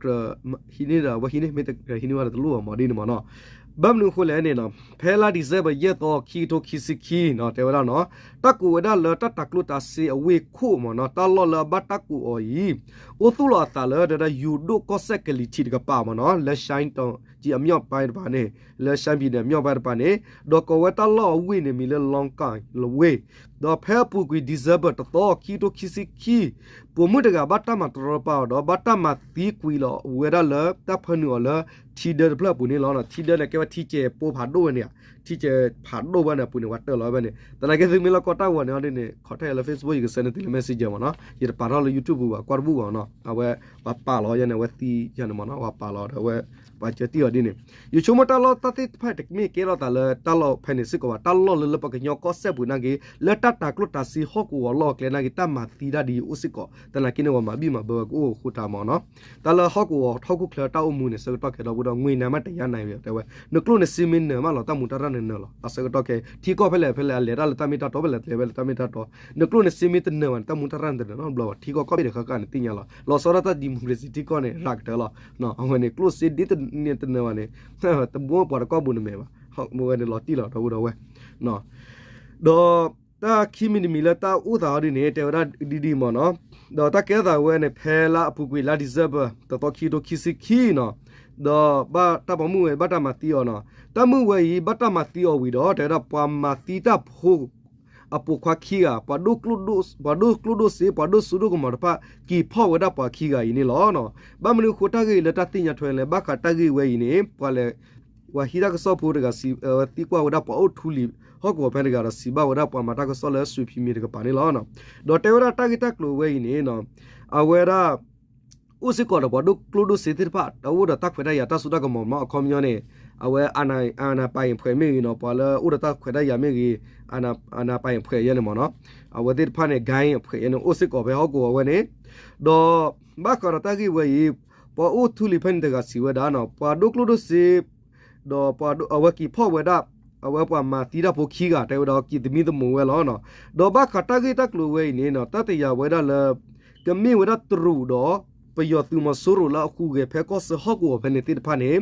ဟံးန့ၢ်ဒီး အဝဲဟံးန့ၢ် မ့ၢ်ဟံးန့ၢ်ဝဲဒီးတလိၣ်ဘၣ်မ့ၢ်ဒ်န့ၣ်မ့ၢ်နီၤ. ဘၣ်မနုၤအဃိလဲၣ်န့ၣ်နီၤ, ဖဲလါ December ယဲၢ်သီ ခံကထိခံဆံခံနီၤ တဲဝဲဒၣ်နီၤ, တၢ်ကိးဝဲဒၣ်လၢတၢ်တၤကျိၣ်တၤစ့အဝ့ၢ်ခိၣ်မ့ၢ်နီၤ, တၢ်လီၢ်လၢအဘၣ်တၢ်ကိးအီၤအံၤ အိၣ်သူၣ်လီၤအသးလၢ တဲဝဲဒၣ် ယိၤဒိၣ်ကီၢ်စဲၣ်ကလံၤထံးတကပၤမ့ၢ်နီၤ, လၢ ရှမ်းပြည်နယ် မြောက်ပိုင်းတပၤန့ၣ်, လၢ ရှမ်းပြည်နယ် မြောက်ပိုင်းတပၤန့ၣ်, ဒီးကိးဝဲတၢ်လီၢ်အဝ့ၢ်န့ၣ်မံၤလၢ လွင်ၢ်ကၣ်လဝ့ၢ် ဒီးဖဲအပူၤကွံာ် December တသီ ခံကထိခံဆံခံ ပိာ်မုၣ်တဂၤဘၣ်တၢ်မၤတရီတပါအီၤဒီး ဘၣ်တၢ်မၤသံကွံာ်လီၤဝဲဒၣ်လၢတၢ်ဖၢနုာ်အီၤလၢ ထံဒၢတဖျၢၣ်အပူၤန့ၣ်လီၤ. ထံဒၢန့ၣ် ကဲဝဲထံကဲးပိဖးဒိၣ်ဝဲန့ၣ်ဧါ, ထံကဲးဖးဒိၣ်ဝဲန့ၣ်အပူၤန့ၣ် ပှၤတၢၢ်လီၤဝဲန့ၣ်. သနာ်က့သုမ့ၢ်လီၢ်ကီတၢ်ဂီၤန့ၣ်အီၤဒ်န့ၣ် contact လၢ Facebook ယက send န့ၢ်သုလၢ messenger မ့ၢ်နီၤ, ယတပာ်ထီၣ်လၢ YouTube ပူၤဘၣ် ကွၢ်တဘူၣ်ဘၣ်နီၤ. အဝဲ ပှၤပာ်လီၤယဲန့ၣ် အဝဲသံယဲန့ၣ်မ့ၢ်နီၤ, ပှၤပာ်လီၤဒီးအဝဲ ပှၤကၢတံၢ်အီၤဒ်န့ၣ်. ယဆိကမိၣ်တၢ်လီၢ်တၢ်သ့ၣ်တဖၣ်တမ့ၢ်ကဲထီၣ်သးလၢ တၢ်လီၢ်ဖဲန့ၣ်စ့ၢ်ကီးဘၣ်, တၢ်လီၢ်လၢလၢပကညီကီၢ်စဲၣ်ပူၤနာ်က့ လၢတၢ်တၤကျိၣ်တၤစ့ဟီၣ်ကဝီၤလီၢ်အကျဲနာ်က့ တၢ်မၤသံတၢ်ဒ်အံၤအိၣ်စ့ၢ်ကီး, သနာ်က့န့ၣ် ပှၤမၤဘံၣ်မၤဘၢဝဲကအိၣ်အဃိတၢ်မ့ၢ်နီၤ. တၢ်လၢဟီၣ်ကဝီၤဟီၣ်ခိၣ်ချၢတၢ်အိၣ်မူန့ၣ် ဆၢကတီၢ်ခဲဒီပုၢ်ဒီဝဲၢ် ငွေနံမ့ၢ်တယါနၤဝဲ တဲဝဲ, နကျိၣ်နစ့မ့ၢ်နၢၤမးလီၤ တၢ်မူတၢ်ရၢ်နနၢၤလီၤ. အဆၢကတီၢ်ခဲ ထံကီၢ်ဖဲလဲၣ်ဖဲလဲၣ် အလဲၤတၢ်လၢတၢ်မ့ၢ်တၢ်တီ ဖဲလဲၣ်လဲၤဝဲလၢတၢ်မ့ၢ်တၢ်တီ, နကျိၣ်နစ့မ့ၢ်တနၢၤဘၣ်န့ၣ် တၢ်မူတၢ်ရၢ်နတနၢၤနီတဘျီဘၣ်. ထံကီၢ်ကီၢ်ဘ့ၣ်ဒီးဃၣ်ဃၣ်န့ၣ်သ့ၣ်ညါလီၤ. လီၤဆီဒၣ်တၢ် democracy ထံကီၢ်န့ၣ် ရးကတၢၢ်လီၤ. အဝဲန့ၣ် ကျိၣ်စ့ဒ်တနၢၤဘၣ်န့ၣ် တဘိပှၤတကီၢ်ဘူးနမဲာ်ဘၣ်. ဝဲန့ၣ်လီၤတံၢ်လီၤတၢ်အိၣ်ဒီးဝဲ ဒီးတၢ်ခံမံၤတမံၤလၢတၢ်အိၣ်သးအီၤဒ်န့ၣ် တဲဝဲဒၣ်ဒ်ဒ်မ့ၢ်နီၤ, ဒီးတၢ်ကဲထီၣ်သးဝဲန့ၣ် ဖဲလါအပူၤကွံာ်လါ December တသီခံကထိခံဆံခံနီၤ, ဒီးဘၣ်တၢ်ပိာ်မုၣ်ဝဲဘၣ်တၢ်မၤသံအီၤနီၤ. တၢ်မုၣ်ဝဲအံၤ ဘၣ်တၢ်မၤသံအီၤဝံၤဒီး တဲဝဲဒၣ်ပှၤမၤသံတၢ်ဖိ အပိာ်ခွါခံဂၤ, ပှၤဒိၣ်ကျိၣ်ဒိၣ်စ့, ပှၤဒိၣ်စိဒိၣ်ကမီၤတဖၣ် က့ၤဖီၣ်ဝဲဒၣ်ပှၤခံဂၤအံၤန့ၣ်လီၤ. ဘၣ်မနုၤအဃိတၢ်ဂ့ၢ်လၢတၢ်သ့ၣ်ညါထွဲလဲၣ်, ဘၣ်ဃးတၢ်ဂ့ၢ်ဝဲအံၤန့ၣ် ပှၤလဲၤ ပှၤဟံးတၢ်ကစီၣ်ဖိတဂၤစံး, သံကွၢ်ဝဲဒၣ်ပှၤအိၣ်ထူလံၤဟီၣ်ကဝီၤဖဲတဂၤဒီးစံးဘၣ်ဝဲဒၣ်ပှၤမၤတၢ်ကစီၣ်လၢ ရွှေဖီမြေ တကပၤန့ၣ်လီၤ. ဒီးတဲဝဲဒၣ်တၢ်ဂ့ၢ်တၢ်ကျိၤဝဲအံၤန့ၣ် အဝဲဒၣ် အိၣ်စ့ၢ်ကီးဒီးပှၤဒိၣ်ကျိၣ်ဒိၣ်စ့သ့ၣ်တဖၣ် တအိၣ်ဒီးတၢ်ခွဲးတၢ်ယာ်တၢ်စိတၢ်ကမီၤမး အခီပညီန့ၣ် အဝဲ အာဏာပိုင်အဖွဲ့ မ့ၢ်ဂ့ၤနီၤ, ပှၤလၢအိၣ်ဒီးတၢ်ခွဲးတၢ်ယာ်မ့ၢ်ဂ့ၤ, အာဏာပိုင်အဖွဲ့ ယဲန့ၣ်မ့ၢ်နီၤ, အဝဲသ့ၣ်တဖၣ်န့ၣ် gang အဖွဲ့ ယဲန့ၣ် အိၣ်စ့ၢ်ကီးဖဲဟီၣ်ကဝီၤဝဲန့ၣ်, ဒီးဘၣ်ဃးဒီးတၢ်ဂ့ၢ်ဝဲအံၤ ပှၤအိၣ်ထူလံၤဖဲန့ၣ်တဂၤစံးဝဲဒၣ်နီၤ, ပှၤဒိၣ်ကျိၣ်ဒိၣ်စ့ ဒီးအဝဲက့ၤဖီၣ်ဝဲဒၣ် အဝဲပှၤမၤသံတၢ်ဖိခံဂၤ တဲဝဲဒီးက့ၤသမံသမိးဝဲလီၤ. ဒီးဘၣ်ဃးတၢ်ဂ့ၢ်တၢ်ကျိၤဝဲအံၤန့ၣ် တၢ်တယာ်ဝဲဒၣ်လၢ ကမ့ၢ်ဝဲဒၣ်တရူးဒီး ပယီၤသုးမီၤစိရိၤလၢအဟူးဂဲၤဖဲကီၢ်စဲၣ်ဟီၣ်ကဝီၤဖဲန့ၣ်သ့ၣ်တဖၣ်န့ၣ်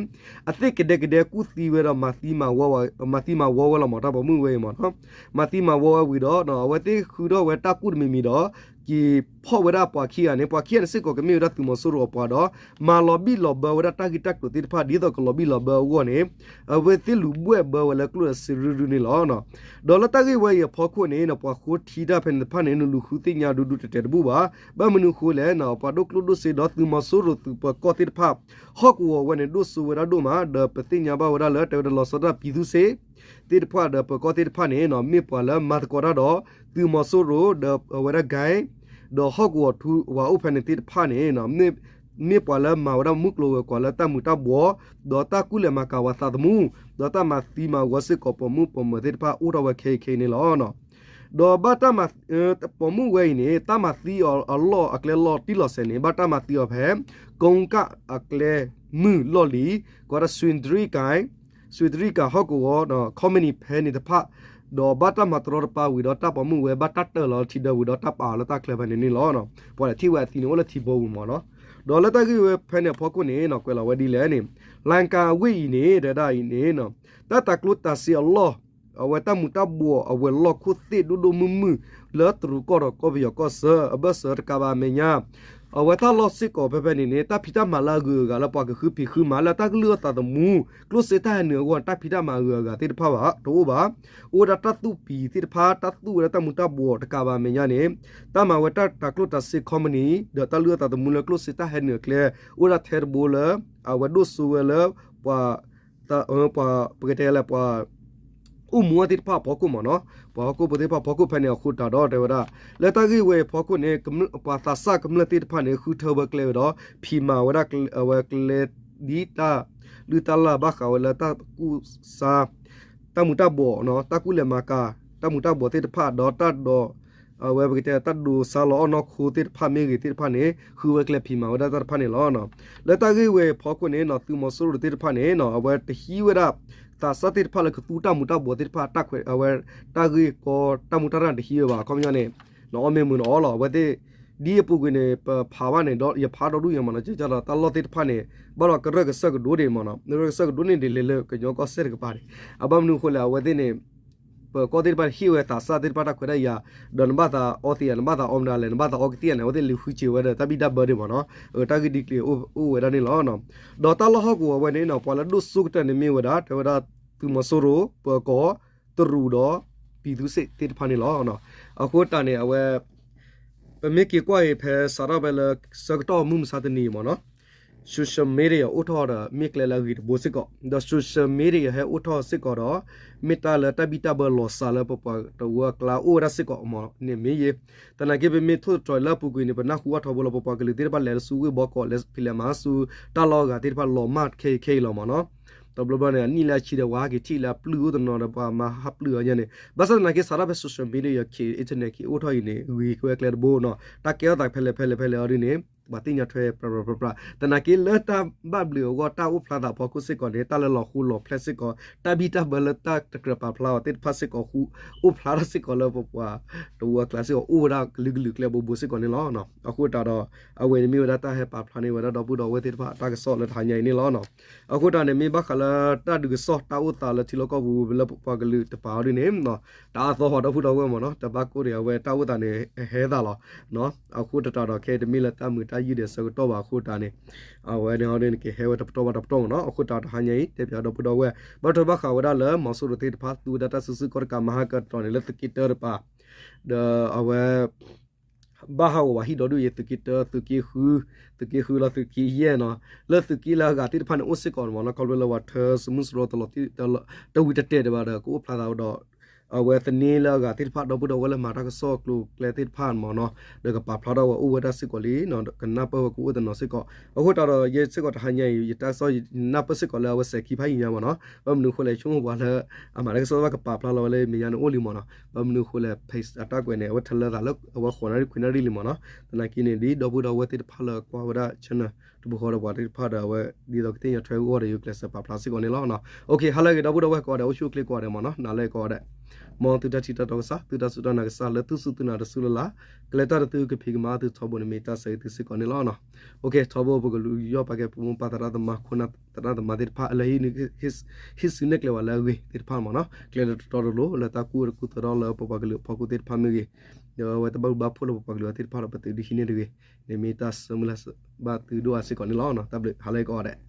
အသ့ၣ်ကဒဲကဒဲကူၣ်သံဝဲဒီး မၤသံမၤဝီဝဲလီၤမး တၢ်ပိာ်မုၣ်ဝဲအံၤမ့ၢ်နီၤ, မၤသံမၤဝီဝဲဝံၤဒီး အဝဲသ့ၣ်ဃုထီၣ်ဝဲတၢ်ကူၣ်တမံၤမံၤဒီး က့ၤဖီၣ်ဝဲဒၣ်ပှၤခံဂၤန့ၣ်, ပှၤခံဂၤန့ၣ်စ့ၢ်ကီးကမ့ၢ်ဝဲဒၣ်သုးမီၤစိရိၤအပှၤဒီး မၤလီၤဘံၣ်လီၤဘၢဝဲဒၣ်တၢ်ဂ့ၢ်တၢ်ကျိၤသ့ၣ်တဖၣ် ဒ်သိးကလီၤဘံၣ်လီၤဘၢအဂီၢ်န့ၣ် အဝဲသ့ၣ်လူၤဘှဲၣ်ဘၢဝဲလၢကျိၣ်စ့ရူရူန့ၣ်လီၤ. ဒီးလၢတၢ်ဂ့ၢ်ဝဲအံၤအဖီခိၣ်န့ၣ် ပှၤဃိထံတၢ်ဖဲန့ၣ်တဖၣ်န့ၣ် နလူၤဃုသ့ၣ်ညါဒူဒူတဲာ်တဲာ်တဘူၣ်ဘၣ်. ဘၣ်မနုၤအဃိလဲၣ်, ပှၤဒိၣ်ကျိၣ်ဒိၣ်စ့ဒီးသုးမီၤစိရိၤသုးပၢၤကီၢ်သ့ၣ်တဖၣ် ဟီၣ်ကဝီၤဝဲန့ၣ် ဒိၣ်စိဝဲဒၣ်ဒိၣ်မး ဒီးပသ့ၣ်ညါဘၣ်ဝဲဒၣ်လၢ တဲဝဲဒၣ်လီၤဆီဒၣ်တၢ် ပြည်သူ့စစ် သ့ၣ်တဖၣ်ဒီးပၢၤကီၢ်သ့ၣ်တဖၣ်န့ၣ် မ့ၢ်ပှၤလၢမၤသကိးတၢ်ဒီး သုးမီၤစိရိၤဒီးအဝဲဒၣ် gang ဒီးဟီၣ်ကဝီၤထူဝဲအိၣ်ဖဲန့ၣ်သ့ၣ်တဖၣ်န့ၣ် မ့ၢ်ပှၤလၢမၤဝဲဒၣ်မုၢ်ကျိၤဝဲၤကွာ်လၢတၢ်မူၤတၢ်ဘှီး ဒီးတၢ်ကူၣ်လဲၤမၤကၤဝဲသးသမူ ဒီးတၢ်မၤသံမၤဝီစ့ၢ်ကီးပိာ်မုၣ်ပိာ်မၢၤသ့ၣ်တဖၣ်အိၣ်ထီၣ်ဝဲခဲအံၤခဲအံၤန့ၣ်လီၤ. ဒီးဘၣ်တၢ်မၤ ပိာ်မုၣ်ဝဲအံၤန့ၣ် တၢ်မၤသံအီၤအလီၢ်အကျဲလီၤတံၢ်လီၤဆဲးန့ၣ် ဘၣ်တၢ်မၤသံအီၤဖဲ ကိကၣ်အကျဲမုၢ်လီၢ်လံၤ ကိးဒၣ် ရွှေတြိဂံ ရွှေတြိဂံဟီၣ်ကဝီၤ ခီမနံၤဖဲန့ၣ်တဖၣ် ဒီးဘၣ်တၢ်မၤတရီတပါဝံၤဒီးတၢ်ပိာ်မုၣ်ဝဲဘၣ်တၢ်တၢၢ်လီၤထံဒၢဝံၤဒီး တၢ်ပာ်အီၤလၢတၢ်ချၢဖဲန့ၣ်န့ၣ်လီၤ. ပှၤလဲၤထံၣ်ဝဲအသံန့ၣ်အိၣ်လၢထံဘိပူၤမ့ၢ်နီၤ. ဒီးလၢတၢ်ဂ့ၢ်ဝဲဖဲန့ၣ်အဖီခိၣ်န့ၣ် ကွဲးလီၤဝဲဒ်လဲၣ်န့ၣ် လၣ်ကၣ်ဝ့ၢ်အံၤန့ၣ် တဲဒၣ်အံၤန့ၣ် တၢ်တၤကျိၣ်တၤစ့အလီၢ် အဝဲတၢ်မူၤတၢ်ဘှီးအဝဲၤလီၢ်ခိၣ်သ့ၣ်ဒိၣ်ဒိၣ်မုၢ်မုၢ် လၢတရူးကီၢ်ဒီးကီၢ်ပယီၤကီၢ်ဆၢ အဘၢၣ်စၢၤတကးဘၣ်အမဲာ်ညါ အဝဲတၢ်လီၢ်စ့ၢ်ကီးဖဲဖဲန့ၣ်န့ၣ် တၢ်ဖံးတၢ်မၤလၢအဂုၤအဂၤလၢပှၤကဃုဖံးဃုမၤလၢတၢ်ကလုၢ်အသးသမူ ကျိၣ်စ့တၢ်ဟဲနုာ်အဂီၢ် တၢ်ဖံးတၢ်မၤအဂုၤအဂၤသ့ၣ်တဖၣ်ဘၣ် တအိၣ်ဘၣ်. အိၣ်ဝဲဒၣ်တၢ်သူၣ်ပံၤသ့ၣ်တဖၣ် တၢ်သူၣ်ဝဲဒၣ်တၢ်မူၤတၢ်ဘှီးတကးဘၣ် အမဲာ်ညါန့ၣ် တၢ်မၤဝဲတၢ်တၤကျိၣ်တၤစ့ခီပနံၣ် ဒီးတၢ်လုၢ်အသးသမူလၢကျိၣ်စ့တၢ်ဟဲနုာ်အကျဲ အိၣ်ဒၣ်ထဲတဘိလၢ အဝဲဒိၣ်စိဝဲလၢပှၤ ပကတဲလၢပှၤ အိၣ်မူဝဲသ့ၣ်တဖၣ်အဖီခိၣ်မ့ၢ်နီၤ, ပှၤဟီၣ်ခိၣ်ဖိသ့ၣ်တဖၣ်အဖီခိၣ်ဖဲန့ၣ်အဃိတးဒီး တဲဝဲဒၣ် လၢတၢ်ဂ့ၢ်ဝဲအံၤအဖီခိၣ်န့ၣ် ပှၤသးစၢ်ကမျၢၢ်သ့ၣ်တဖၣ်န့ၣ် ဃုထၢဝဲကျဲဝဲဒီး ဖံးမၤဝဲဒၣ်အဝဲကျဲ ဒ်တၢ်လုၢ်တၢ်လၢ်ဘၣ်ဃးဝဲလၢတၢ်ကူစါ တၢ်မူၤတၢ်ဘှီးနီၤ, တၢ်ကူလဲၤမၤကၤ တၢ်မူၤတၢ်ဘှီးသ့ၣ်တဖၣ် ဒီးတၢ်ဒိး အဝဲပကတဲတၢ်ဒိးစါလီၤအီၣ်နီၢ်ခိသ့ၣ်တဖၣ်မ့ၢ်ဂ့ၤသ့ၣ်တဖၣ်န့ၣ် ဃုဝဲကျဲဖံးမၤဝဲဒၣ်တၢ်တဖၣ်န့ၣ်လီၤ. လၢတၢ်ဂ့ၢ်ဝဲအံၤအဖီခိၣ်န့ၣ်နီၤ သုးမီၤစိရိၤသ့ၣ်တဖၣ်န့ၣ်နီၤ အဝဲတဟံးဝဲဒၣ် သးစၢ်သ့ၣ်တဖၣ်လၢကသူတၢ်မူၤတၢ်ဘှီးသ့ၣ်တဖၣ် တၢ်ခွဲး အဝဲ တၢ်ဂ့ၢ်ကီတၢ်မူတၢ်ရၢ်န့ၣ်တဟံးဝဲဘၣ် အခီပညီန့ၣ် နအီၣ်မ့ၢ်မုာ်နအီလီၤ အဝဲသ့ၣ် ဒ်အပူၤကွံာ်န့ၣ် ပဖးဘၣ်န့ၣ် ဒီးယဖးဒီဒူၣ်ယဲမ့ၢ်နီၤ ကကဒီးတၢ်လီၢ်သ့ၣ်တဖၣ်န့ၣ် ဘၣ်ဒီးကရၢၢ်ကစၢၢ်ကဒိၣ်ဒံးမ့ၢ်နီၤ ကရၢၢ်ကစၢၢ်ကဒိၣ်န့ၣ်ဒ်လဲၣ်လၢကညီကီၢ်စဲၣ်တကပၤန့ၣ် အဘၣ်မနုၤအဃိလဲၣ် အဝဲသ့ၣ်န့ၣ် ပကီၢ်သ့ၣ်တဖၣ်ဟ့ၣ်ဝဲသးစၢ်သ့ၣ်တဖၣ်တၢ်ခွဲးတၢ်ယာ် ဒီးနဘၣ်သးအီသံးဧါ နဘၣ်သးအီမတၤလဲၣ် နဘၣ်သးအီကသံၣ်ဧါန့ၣ် အဝဲသ့ၣ်လံၤဃုစ့ၤဝဲဒီးတၢ်ဘံၣ်တၢ်ဘၢဒံးမ့ၢ်နီၤ တၢ်ဂ့ၢ်ဒ်ကျံၤအိၣ်ဝဲဒၣ်န့ၣ်လီၤ. ဒီးတၢ်လီၢ်ဟီၣ်ကဝီၤဝဲန့ၣ်နီၤ ပှၤလၢဒိၣ်စိကတၢၢ်န့ၣ်မ့ၢ်ဝဲဒၣ် တဲဝဲဒၣ် သုးမီၤစိရိၤ ပၢၤကီၢ် တရူးဒီး ပံၤသူစ့ၣ်သ့ၣ်တဖၣ်န့ၣ်လီၤ. အဃိတၢ်န့ၣ် အဝဲ ပမ့ၢ်က့ၤကွၢ်အံၤဖဲစးထီၣ်ဖဲလၢဆၢကတီၢ်မုၢ်မဆါတနံၤအံၤမ့ၢ်နီၤ social media အိၣ်ထီၣ်ဒီးမ့ၢ်ကျဲလၢအဂ့ၤတဘိစ့ၢ်ကီး ဒီး social media ဟဲအိၣ်ထီၣ်စ့ၢ်ကီးဒီး မ့ၢ်တၢ်လၢတၢ်ဘံၣ်တၢ်ဘၢလီၤစှၤလၢပပှၤတဝၢအကျါအိၣ်ဝဲဒၣ်စ့ၢ်ကီးမ့ၢ်န့ၣ်မ့ၢ်ယဲ သနာ်က့ပမ့ၢ်ထိၣ်သတြီၤလၢအပူၤကွံာ်န့ၣ် ပနၢ်ဟူအါထီဘိလီၤ ပပှၤကလုာ်သ့ၣ်တဖၣ်လဲၤဆူဝ့ၢ်ဘီကီး လဲၤဖံးလဲၤမၤဆူ တၢ်လီၢ်အဂၤသ့ၣ်တဖၣ်လီၤမၢ်ခဲအံၤခဲအံၤလီၤမ့ၢ်နီၤ တဘျီဘျီန့ၣ် အနံၣ်လၢအဆံဒီးပှၤဟဲက့ၤထံၣ်လၢအပျုၢ်အိၣ်တနီၤဒီးပှၤမၤဟးပျုၢ်အီၤညါန့ၣ် ဘၣ်ဆၣ်သနာ်က့စးထီၣ်ဖဲ social media ယခ့ internet ခ့အိၣ်ထီၣ်အံၤန့ၣ် ဂ့ၤကဝဲကျဲတဘိနီၤ တၢ်ကဲထီၣ်သးဖဲလဲၣ်ဖဲလဲၣ်ဖဲလဲၣ်အီၤဒ်န့ၣ် ပှၤသ့ၣ်ညါထွဲပြးပြးပြးပြး သနာ်က့လၢတၢ်ဘၣ်ဘျုးအဂီၢ်တၢ်အိၣ်ဖျါသးအဖီခိၣ်စ့ၢ်ကီးန့ၣ် တၢ်လၢလီၤဃူလီၤဖျဲးစ့ၢ်ကီး တၢ်ဘံၣ်တၢ်ဘၢလၢတၢ်တကြၢးပာ်ဖျါအီၤသ့ၣ်တဖၣ်စ့ၢ်ကီး အိၣ်ဖျါထီၣ်စ့ၢ်ကီးလၢပပှၤတဝၢအကျါစ့ၢ်ကီး အိၣ်ဝဲဒၣ်ကလုာ်ကလုာ်ကျဲဘိဘိစ့ၢ်ကီးန့ၣ်လီၤ. အဃိတၢ်ဒီး အဝဲန့ၣ်မ့ၢ်ဝဲဒၣ်တၢ်ဟဲပာ်ဖျါန့ၢ်ဝဲဒၣ်ဒီပုၢ်ဒီဝဲၢ်သ့ၣ်တဖၣ်အတၢ်ကစီၣ်လၢတဟါညါအံၤန့ၣ်လီၤ. အဃိတၢ်န့ၣ် မ့ၢ်ဘၣ်ဃးလၢတၢ်ဒုးကစီၣ်တၢ်အိၣ်သးလၢထံလီၢ်ကီၢ်ပူၤလၢပပှၤကလုာ်တပၤအီၤဒ်န့ၣ် တအါသီဟီဒီပုၢ်ဒီဝဲၢ်မ့ၢ်နီၤ တဘၣ်ကိၢ်ဒံးအဝဲတၢ်အိၣ်သးန့ၣ် ဟဲသးလီၤ. အဃိတၢ်ဒီးခဲအံၤတမ့ၢ်လၢတၢ်မုာ်တၢ်ယုၢ်ဒံးအဆၢကတီၢ်ဘၣ်အဃိတၢ်န့ၣ် အဝဲန့ၣ်ဟီဒ်န့ၣ်ကဟဲဝဲတပတီၢ်ဘၣ်တပတီၢ်မ့ၢ်နီၤ အဃိတၢ်တဟါညါအံၤ တဲပၠးဒီပုၢ်ဒီဝဲၢ် ဘၣ်ထွဲဘၣ်ဃးဝဲဒၣ်လၢမီၤစိရိၤသ့ၣ်တဖၣ် သူဝဲဒၣ်တၢ်စုဆူၣ်ခီၣ်တကးမၤဟါကတီၢ်န့ၣ် လၢသုးက့တၢတပၤ ဒီးအဝဲ ဘၣ်ဟးဂီၤဝဲဟံၣ်ဒီဒူၣ်အံၤ သုးက့တၢ သုးက့ဃု သုးက့ဃုလီၤ သုးက့ယဲၢ်နီၤ လၢသုးက့လၢအဂၤသ့ၣ်တဖၣ်န့ၣ် အိၣ်စ့ၢ်ကီးမ့ၢ်နီၤ ခီဖျိလၢပှၤထၢစမုၢ်စရီတလီၤ တဝံၤတတဲာ်ဒံးဘၣ်ဒီး ကအိၣ်ဖျါသးဒီး အဝဲသန့လၢအဂၤသ့ၣ်တဖၣ် ဒီပုၢ်ဒီဝဲၢ်လၢမၤတၢ်ကစီၣ်ကျိၤကျဲသ့ၣ်တဖၣ်မ့ၢ်နီၤ ဒီးကပာ်ဖျါထီၣ်ဝဲအိၣ်ဝဲဒၣ်စ့ၢ်ကီးလံ ကနၢ်ပၢၢ်ဝဲကအိၣ်တနီၤစ့ၢ်ကီး အဃိတၢ်ဒီးယဲစ့ၢ်ကီးတဟါညါအံၤ ယတၢ်ကစီၣ်ယနၢ်ပၢၢ်စ့ၢ်ကီးလၢအဝဲစဲးခံဖးယံၤညါမ့ၢ်နီၤ ဘၣ်မနုၤအဃိလဲၣ် ဆိကမိၣ်ပှၤလၢ အမၤတၢ်ကစီၣ်တဖၣ်ကပာ်ဖျါလီၤဝဲလၢမဲာ်ညါန့ၣ်အိၣ်လံမ့ၢ်နီၤ ဘၣ်မနုၤအဃိလဲၣ် page အတၢ်ကွဲးန့ၣ် အဝဲထၢလၢသးလၢအဝဲဃိးနၣ်ရံၣ်ခွံနၣ်ရံၣ်လံမ့ၢ်နီၤ သနာ်က့န့ၣ် ဒ်ဒီပုၢ်ဒီဝဲၢ်သ့ၣ်တဖၣ်လၢကွၢ်ဝဲဒၣ် channel တပူၤဃီဒီးပှၤသ့ၣ်တဖၣ်ဒီးအဝဲ ဒ်သိးကသ့ၣ်ညါထွဲအဂီၢ်ဒီး ယကျဲးစၢးပာ်ဖျါစ့ၢ်ကီးန့ၣ်လီၤ. လၢအဂ့ၤဒီပုၢ်ဒီဝဲၢ်ကိးဂၤဒဲး အိၣ်ဆူၣ်အိၣ်ချ့ကိးဂၤဒဲးမ့ၢ်နီၤ နၤလၢကိးဂၤဒဲး မ်သုတၢ်ထံၣ်တၢ်တီကစၢ် သုတၢ်စူၢ်တၢ်နာ်ကစၢ် လၢသုစူၢ်သုနာ်တစူၢ်လၢ်လၢ် ကျဲတၢ်တသုကဖံးကမၤသုထီဘိန့ၣ် မ့ၢ်တၢ်ဆၢဂ့ၤသုစ့ၢ်ကီးန့ၣ်လီၤ. ထီဘိပကလူၤယီၣ်ပာ်ကဲပမိၢ်ပၢ်သရၣ်သမါ ခိၣ်နၢ်သရၣ်သမါသ့ၣ်တဖၣ် လၢ ဟံးစုနဲၣ်ကျဲဝဲလၢအဂ့ၤသ့ၣ်တဖၣ်မ့ၢ်နီၤ ကျဲတတီတလိၤလၢတၢ်ကူၣ်တကူၣ်သၢထီၣ်လၢပပှၤကလုာ်အဖီခိၣ်သ့ၣ်တဖၣ်မ့ၢ်ဂ့ၤ ဒီးအဝဲတၢ်ဘၣ်ဘျုးဘၣ်ဖှိၣ်လၢပပှၤကလုာ်အီၤသ့ၣ်တဖၣ်ဒီး ပသုးဒုးဟံးန့ၢ်တဂ့ၤန့ၣ် မ့ၢ်တၢ်ဆၢမုၢ်လၢ်ဘၣ်သုဒိၣ်အါစ့ၢ်ကီးန့ၣ်လီၤ. တၢ်ဘျုးဟါလၢအဂ့ၤကိးဂၤဒဲး